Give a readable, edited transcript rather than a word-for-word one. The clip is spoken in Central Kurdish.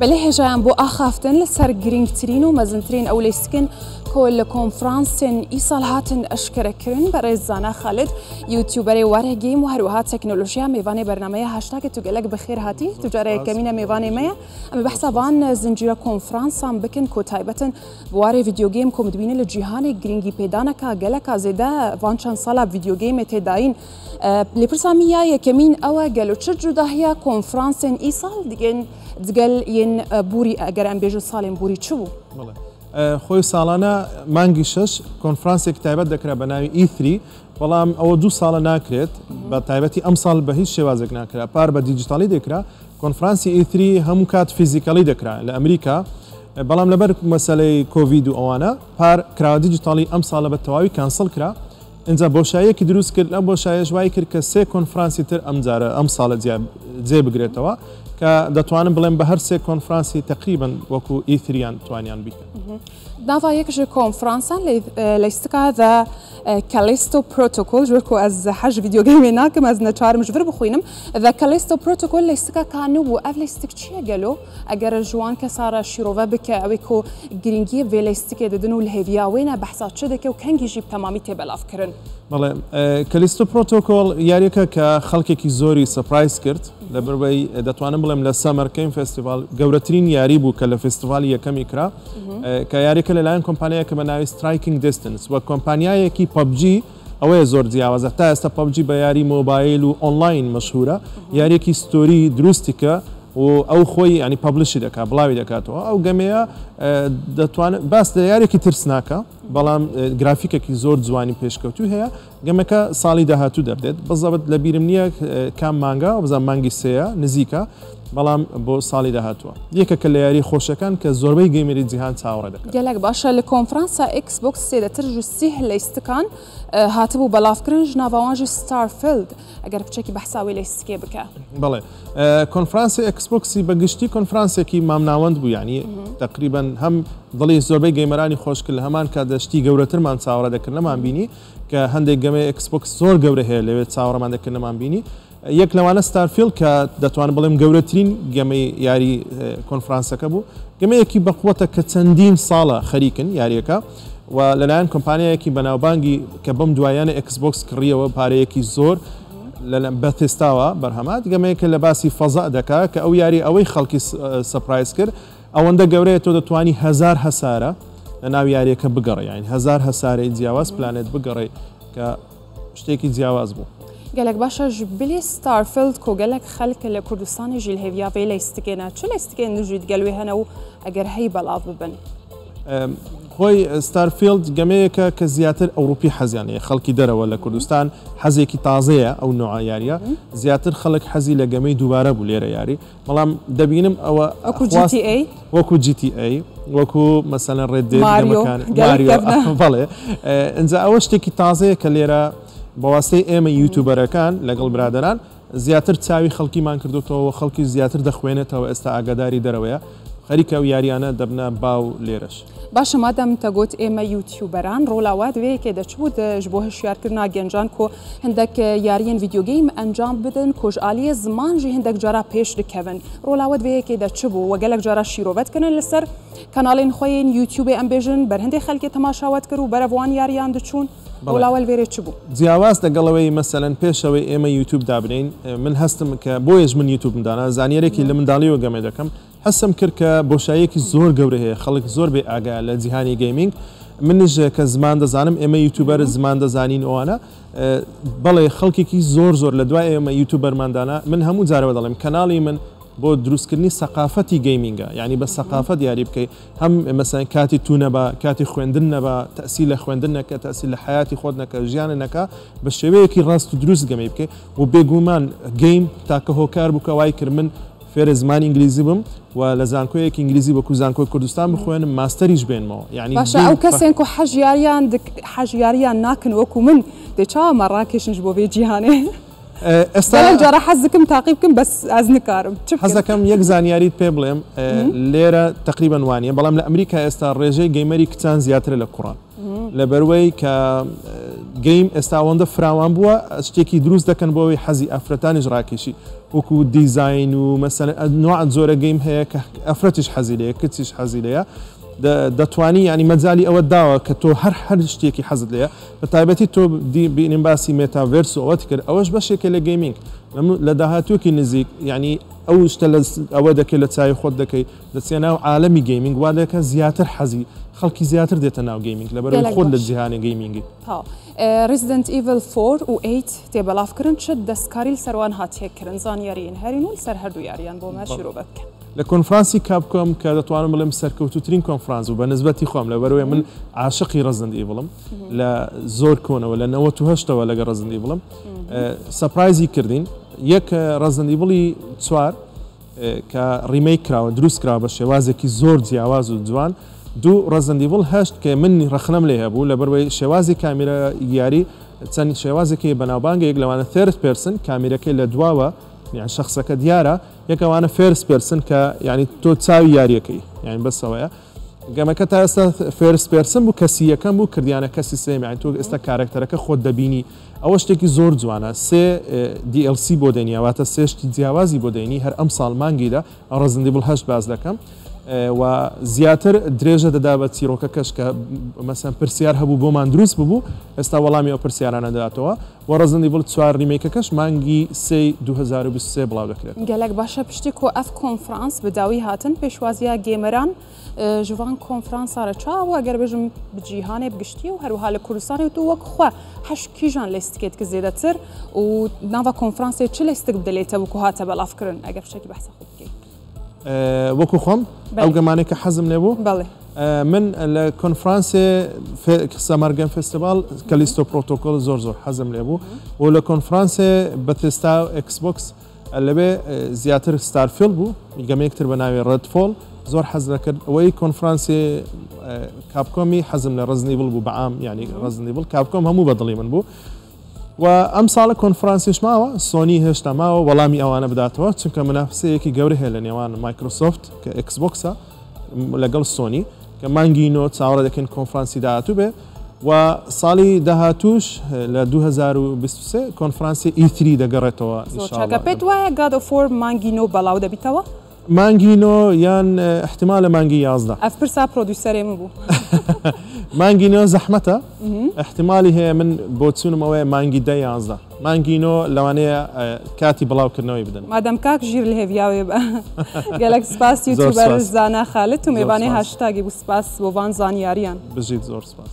بەلێ هێژایان بۆ ئاخافتن لەسەر گرنگترین و مەزنترین ئەو لەیستکن کۆ لە کۆنفرانسێن ئیساڵ هاتن ئەشکەرەکردن بەڕێز زانا خالد یوتیوبەرێ وارێ game و هەروەها تەکنۆلۆژیا مێوانێ بەرنامەیە هاشتاگە تو گەلەک بەخێر هاتی تو جارە یەکەمینە مێوانێ مەیە ئەمە بەحسا ڤان زنجیرە کۆنفرانسان بکن کۆ تایبەتن بوارێ video game کۆ مدبینە لە جیهانێ گرنگی پێدانەکا گەلەکا زێدە ڤان چەند ساڵە video game ێ تێداین لێپرسا می یا یەکەمین ئەوە گەلۆ چ جوداهیا کۆنفرانسێن ئیساڵ دگەن دگەل یێن بوری ئەگەر ئەم بێژن ساڵێن بوری چ بوو؟ بەڵێ خۆی ساڵانە مانگی شەش کۆنفرانسێکی تایبەت دەکرا بە ناوی E3، بەڵام ئەوە دوو ساڵە ناکرێت، بە تایبەتی ئەمساڵ بە هیچ شێوازێک ناکرا، پار بە دیجیتاڵی دەکرا، کۆنفرانسی E3 هەموو کات physically دەکرا لە ئەمریکا، بەڵام لەبەر مەسەلەی کۆڤید و ئەوانە پار کراوە دیجیتاڵی، ئەمساڵە بە تەواوی cancel کرا. ئینجا بۆشاییەکی دروست کرد، ئەم بۆشایەش وای کرد کە سێ کۆنفرانسی تر ئەمجارە ئەمساڵە جیا جێ بگرێتەوە کە دەتوانم بڵێم بە هەر سێ کۆنفرانسی تەقریبەن وەکو E3 یان توانیان بیکەن. ناڤا یەک ژ کۆنفرانسان لەیستکا The Callisto Protocol ژ وەر کو ئەز حەژ video game ێ ناکم ئەز نەچارم ژ ڤر بخوینم The Callisto Protocol لەیستکا کا نوو بوو ئەڤ لەیستک چیە گەلۆ؟ ئەگەر ژ وان کەسا رە شیرۆڤە بکە ئەوێ کو گرنگیە ڤێ لەیستکێ ددن و لهێڤیا وێنە بەحسا چ دکە و کەنگی ژی بتەمامی تێ بەلاڤ کرن. بەڵێ Callisto Protocol یاریەکە کە خەڵکێکی زۆری surprise کرد لەبەروەی دەتوانم بڵێم لە Summer Game Festival گەورەترین یاری بوو کە لە فێستیڤالی یەکەمی کرا کە یاریەکە لەلایەن کۆمپانیایەکە بە ناوی Striking Distance وە کۆمپانیایەکی PUBG ئەوەیە زۆر جیاوازە تا ئێستا PUBG بە یاری مۆبایل و ئۆنلاین مەشهورە یاریەکی story دروستی کە و ئەو خۆی ینی publish ی دەکات بڵاوی دەکاتەوە ئەو game ەیە دەتوانێت باس لە یارێکی ترسناکە بەڵام گرافیکێکی زۆر جوانی پێشکەوتوو هەیە game ەکە ساڵی داهاتوو دەردێت بەزەبت لە بیرم نییە کام مانگا بزان مانگی سێیە نزیکە بەڵام بۆ ساڵی داهاتووە یەکێکە لە یاری خۆشەکان کە زۆربەی gamer ی جیهان چاوەڕێ دەکەن. گەلەک باشە لە کۆنفرانسا Xbox زێدەتر ژ سیه لەیستکان هاتبوو بەلاڤکرن ژ ناڤا وان ژی Starfield ئەگەر پچەکی بەحسا وێ لەیستکێ بکە. بەڵێ کۆنفرانسی Xbox ی بە گشتی کۆنفرانسێکی مامناوەند بوو یانی تەقریبەن هەم دڵی زۆربەی gamer انی خۆش کرد لە هەمان کاتدا شتی گەورەترمان چاوەڕێ دەکرد نەمان بینی کە هەندێک game ەی Xbox زۆر گەورە هەیە لەوێ چاوەڕێمان دەکرد نەمان بینی یەک لەوانە Starfield کە دەتوانم بڵێم گەورەترین game ەی یاری کۆنفرانسەکە بوو game ەیەکی بەقوەتە کە چەندین ساڵە خەریکن یاریەکە و لەلایەن کۆمپانیایەکی بەناوبانگی کە بەم دوایانە Xbox کڕیەوە پارەیەکی زۆر لە Bethesda وە بەرهەمات game ەیەکە لە باسی فەزا دەکا کە ئەو یاری ئەوەی خەڵکی surprise کرد ئەوەندە گەورەیە تۆ دەتوانی هەزار هەسارە لە ناو یاریەکە بگەڕێ یانی هەزار هەسارەی جیاواز پلانێت بگەڕێ کە شتێکی جیاواز بوو. گەلەک باشە ژ بلی Starfield کو گەلەک خەلک لە کوردستانی ژی لهێڤیا ڤێ لەیستکێ نە چ لەیستکێن دژیت گەل وێ هەنە و ئەگەر هەی بەلاڤ ببن؟ خۆی Starfield game ەیەکە کە زیاتر ئەوروپی حەزیان لێیە خەڵکی دەرەوە لە کوردستان حەزێکی تازەیە ئەو نوعە یاریە زیاتر خەڵک حەزی لە game ەی دووبارە بوو لێرە یاری بەڵام دەبینم ئەوە وەکو GTA؟ وەکو GTA وەکو مەسەلەن Red Dead Mario Mario بەڵێ ئینجا ئەوە شتێکی تازەیە کە لێرە بەواسەی ئێمە YouTuber ەکان لەگەڵ برادەران زیاتر چاوی خەڵکیمان کردۆتەوە و خەڵکیش زیاتر دەخوێنێتەوە ئێستا ئاگاداری دەرەوەیە خەریکە ئەو یاریانە دەبنە باو لێرەش. باشە مادام تە گۆت ئێمە یوتیوبەران ڕۆلا وە دوێ یەکێ دەچبوو ژ بۆ هشیارکردنا گەنجان کۆ هندەک یاریەن video game ئەنجام بدن کۆ ژ ئالیێ زمان ژی هندەک جارا پێش دکەڤن ڕۆلا وە دوێ یەکێ دەچبوو وە گەلەک جارا شیرۆڤەت کرن لەسەر کەناڵێن خوەیێن یوتیوبێ ئەم بێژن بەر هندێ خەلکێ تەماشاوەت کر و بەرەڤ وان یاریان دچوون. ڕۆلا وە لڤێرێ چ بوو؟ جیاواز لەگەڵ ئەوەی مەسەلەن پێش ئەوەی ئێمە یوتیوب دابنێین من هەستم کە بۆیەش من یوتیوبم دانا زانیارێکی لە منداڵیەوە game ێ دەکەم هەستم کرد کە بۆشاییەکی زۆر گەورە هەیە خەڵک زۆر بێ ئاگایە لە جیهانی gaming منیش کە زمان دەزانم ئێمە YouTuber زمان دەزانین ئەوانە بەڵێ خەڵکێکی زۆر زۆر لە دوای ئێمە YouTuber مان دانا من هەموو جارەوە دەڵێم کەناڵی من بۆ دروستکردنی سەقافەتی gaming ە یعنی بە سەقافەت یاری بکەی هەم مەسەن کاتی تو نەبا کاتی خوێندن نەبا تەئسیر لە خوێندن نەکە تەئسیر لە حەیاتی خۆت نەکە ژیانت نەکا بە شێوەیەکی ڕاست و دروست game ی بکەی و بێگومان game تاکە هۆکار بوو کە وای کرد من فێرە زمانی ئینگلیزی بم و لە زانکۆیەکی ئینگلیزی وەکو زانکۆی کوردستان بخوێنم ماستەریش بێنمەوە یعنی باشە ئەو کەسێن کو حەژ یاریان دک حەژ یاریان ناکن وەکو من دێ چاوە مە ڕاکێشن ژ بۆ ڤێ جیهانێ. ئێستا گەلەک جارا حەز دکم تاقی بکەم بەس ئەز نکارم چ بکەم؟ حەز دەکەم یەک زانیاریت پێ بڵێم لێرە تەقریبەن وانیە بەڵام لە ئەمریکا ئێستا ڕێژەی gamer ی کچان زیاترە لە کوڕان لەبەروەی کە game ئێستا ئەوەندە فراوان بووە شتێکی دروست دەکەن بۆ ئەوەی حەزی ئافرەتانیش ڕاکێشی وەکو دیزاین و مەسەلەن نوع جۆرە game هەیە کە ئافرەتیش حەزی لێیە کچیش حەزی لێیە دەتوانی یعنی مەجالی ئەوە داوە کە تۆ هەر هەر شتێکی حەزت لێیە بە تایبەتی تۆ بینیم باسی مێتاڤێرس و ئەوەت کرد ئەوەش بەشێکە لە gaming لە داهاتوویەکی نزیک یعنی ئەو شتە لە ئەوە دەکەی لە چاوی خۆت دەکەی دەچیە ناو عالەمی gaming وا دەکە زیاتر حەزی خەڵکی زیاتر دێتە ناو gaming لەبەرئەوەی خۆت لە جیهانی gaming ی. تەواو. Resident Evil four و eight تێ بەلاڤ کرن چ دەستکاری لسەر وان هاتیە کرن زانیاریین هەرین و لسەر هەردوو یاریان بۆ مە شیرۆڤە بکە. لە کۆنفرانسی Capcom کە دەتوانم بڵێم سەرکەوتووترین کۆنفرانس بوو بە نسبەتی خۆم لەبەرئەوەی من عاشقی Resident Evil م لە زۆر کۆنەوە لە 98ەوە لەگەڵ Resident Evil م surprise ی کردین یەک Resident Evil ی چوار کە remake کراوە دروست کراوە بە شێوازێکی زۆر جیاواز و جوان دوو Resident Evil هەشت کە من ڕەخنەم لێ هەبوو لەبەروەی شێوازی کامیرا یاری چەند شێوازێکی بەناوبانگە یەک لەوانە third person کامیرەکەی لە دواوە یان شخصەکە دیارە یەکەوانە first person کە یعنی تۆ چاوی یاریەکەی یعنی بەسەوەیە game ەکە تا ئێستا first person بوو کەسی یەکەم بوو کردیانە کەسی سێم یعنی تۆ ئێستا کارەکتەرەکە خۆت دەبینی ئەوە شتێکی زۆر جوانە سێ DLC بۆ دێنی واتە سێ شتی جیاوازی بۆ دێنی هەر ئەم ساڵ مانگی دە Resident Evil هەشت باس دەکەم و زیاتر درێژە دەدا بە چیرۆکەکەش کە مەسەن پرسیار هەبوو بۆمان دروست ببوو ئێستا وەڵامی ئەو پرسیارانە دەداتەوە و Resident Evil چوار remake ەکەش مانگی سێی 2023 بڵاو دەکرێت. گەلەک باشە پشتی کو ئەف کۆنفرانس بە داوی هاتن پێشوازیا gamer ان ji van konferansa re çawa eger bêjim bi cîhanê bi giştî û herwiha li Kurdistanê û tu wek xwe heş kîjan lêstikê dike zêdetir û nava konferansê çi lêstik bi dilê te bû ku hate belavkirin eger piçekî behsa xwe bikî. وەکو خۆم ئەو game انەی کە حەزم لێ بوو من لە کۆنفرانسێ Summer Game Festival Callisto Protocol زۆر زۆر حەزم لێ بوو و لە کۆنفرانسێ Bethesda Xbox لەوێ زیاتر Starfield بوو game ێک تر بە ناوی Redfall زۆر حەز دەکرد ئەوەی کۆنفرانسی Capcom ی حەزم لە Resident Evil بوو بەعام یعنی Resident Evil Capcom هەموو بەدڵی من بوو و ئەم ساڵە کۆنفرانسیش ماوە سۆنی هێشتا ماوە وەڵامی ئەوانە بداتەوە چونکە منافسەیەکی گەورە هەیە لە نێوان Microsoft کە Xbox ە لەگەڵ سۆنی کە مانگی نۆ چاوەڕێ دەکەین کۆنفرانسی داهاتوو بێ و ساڵی داهاتووش لە 2023 کۆنفرانسی E3 دەگەڕێتەوە زۆر چاکە پێت وایە God of War مانگی نۆ بەڵاو دەبیتەوە؟ مانگی نۆ یان احتمالە مانگی 11. ئەف پرسا producer ێ من بوو. مانگی نۆ زەحمەتە احتمالی هەیە من بۆچوونم ئەوەیە مانگی دە یازدە مانگی نۆ لەوانەیە کاتی بڵاوکردنەوەی بدەن. مادەم کاک ژیر لهێڤیاوێ بە گەلەک سپاس زۆر یوتیوبەر سپاس. زانا خالد و زۆر مێڤانێ سپاس. هاشتاگی بوو سپاس بۆ ڤان زانیاریان. بژیت زۆر سپاس.